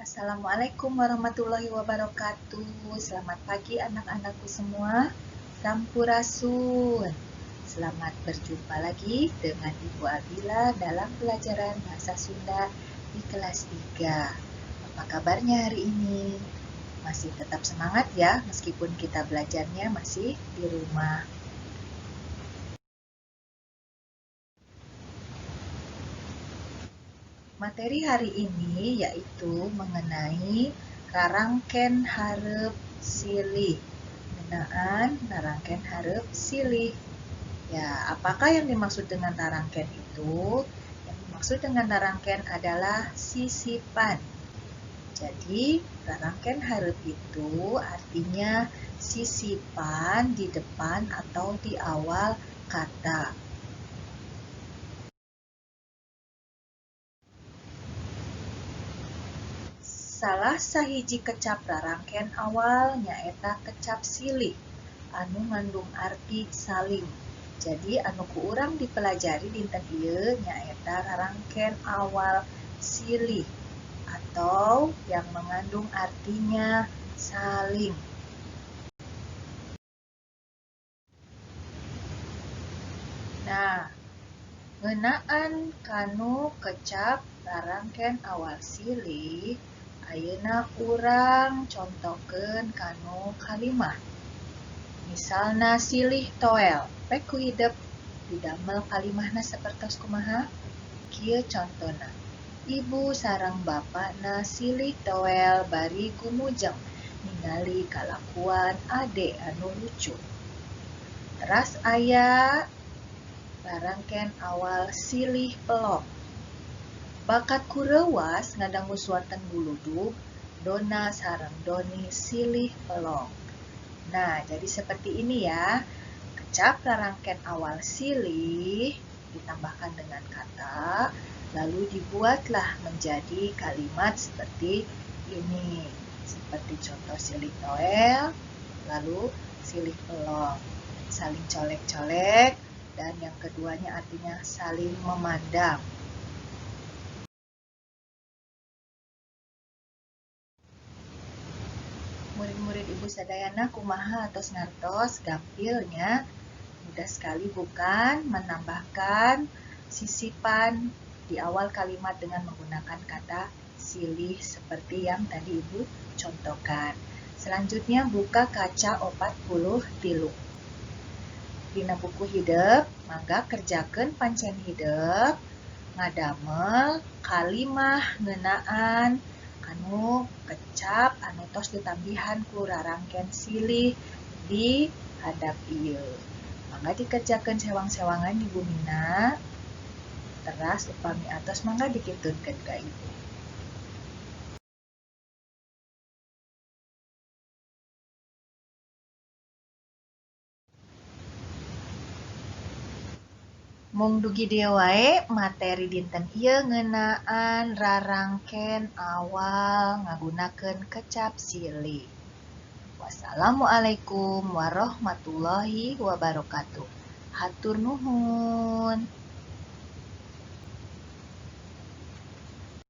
Assalamualaikum warahmatullahi wabarakatuh. Selamat pagi anak-anakku semua. Sampurasun. Selamat berjumpa lagi dengan Ibu Abila dalam pelajaran Bahasa Sunda di kelas 3. Apa kabarnya hari ini? Masih tetap semangat ya, meskipun kita belajarnya masih di rumah. Materi hari ini yaitu mengenai rarangken hareup silih. Ngeunaan rarangken hareup silih. Ya, apakah yang dimaksud dengan rarangken itu? Yang dimaksud dengan rarangken adalah sisipan. Jadi, rarangken hareup itu artinya sisipan di depan atau di awal kata. Salah sahiji kecap rarangken awal nyaeta kecap silih anu ngandung arti saling. Jadi anu ku urang dipelajari dinten ieu nyaeta rarangken awal silih atau yang mengandung artinya saling. Nah, ngeunaan kanu kecap rarangken awal silih, ayeuna urang contohkeun kanu kalimah. Misalna silih toel, pek ku hidep didamel kalimahna sapertos kumaha? Kieu contona. Ibu sareng bapakna silih toel bari gumujeng ningali kalakuan ade anu lucu. Teras aya rarangken awal silih pelong. Bakat ku reuwas ngadangu suanten guludug, Dona sareng Doni silih pelong. Nah, jadi seperti ini ya. Kecap rarangken awal silih ditambahkan dengan kata, lalu dibuatlah menjadi kalimat seperti ini. Seperti contoh silih toel, lalu silih pelong. Saling colek-colek, dan yang keduanya artinya saling memandang. Murid-murid Ibu sadayana kumaha atos ngartos gampilnya, mudah sekali bukan menambahkan sisipan di awal kalimat dengan menggunakan kata silih seperti yang tadi Ibu contohkan. Selanjutnya buka kaca 43. Dina buku hidep, mangga kerjakeun pancen hidep ngadamel kalimah ngeunaan anu kecap anu tos ditambihan ku rarangken silih di hadap ieu. Mangga dikerjakeun sewang-sewangan di bumina. Teras upami atos mangga dikitunkeun ka Ibu. Mung dugi dieu wae materi dinten ieu ngeunaan rarangken awal ngagunakeun kecap silih. Wassalamualaikum warahmatullahi wabarakatuh. Hatur nuhun.